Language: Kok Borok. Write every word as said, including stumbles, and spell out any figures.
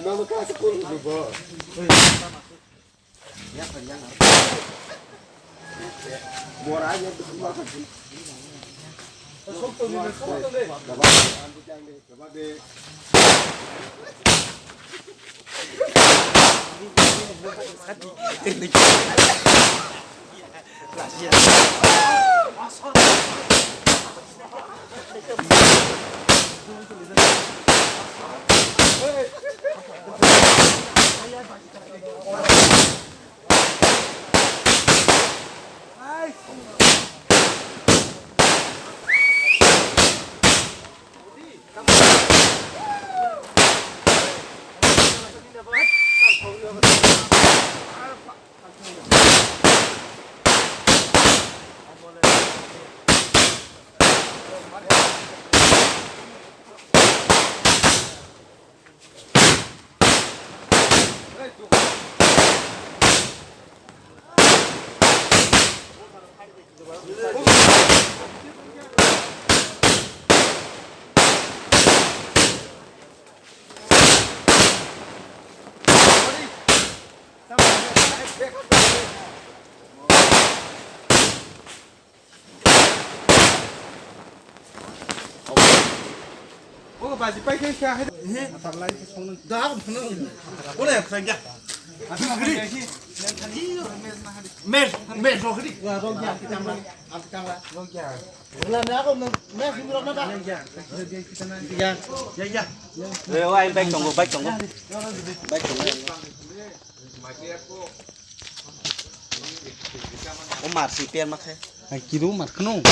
Nono kasi pun lubo. Bora aja tu semua kan. Ogo baji pai khe kha hai. Da phano. Ole khangya. Mer mer rogri. Wa rogya. Am tangla. Rogya. Wala na ko mer simi rogna ba. Ya. Ya ya. Yo ai bike tongo bike tongo. Bike tongo. O mar si per ma khe. Ai kiru mar khno.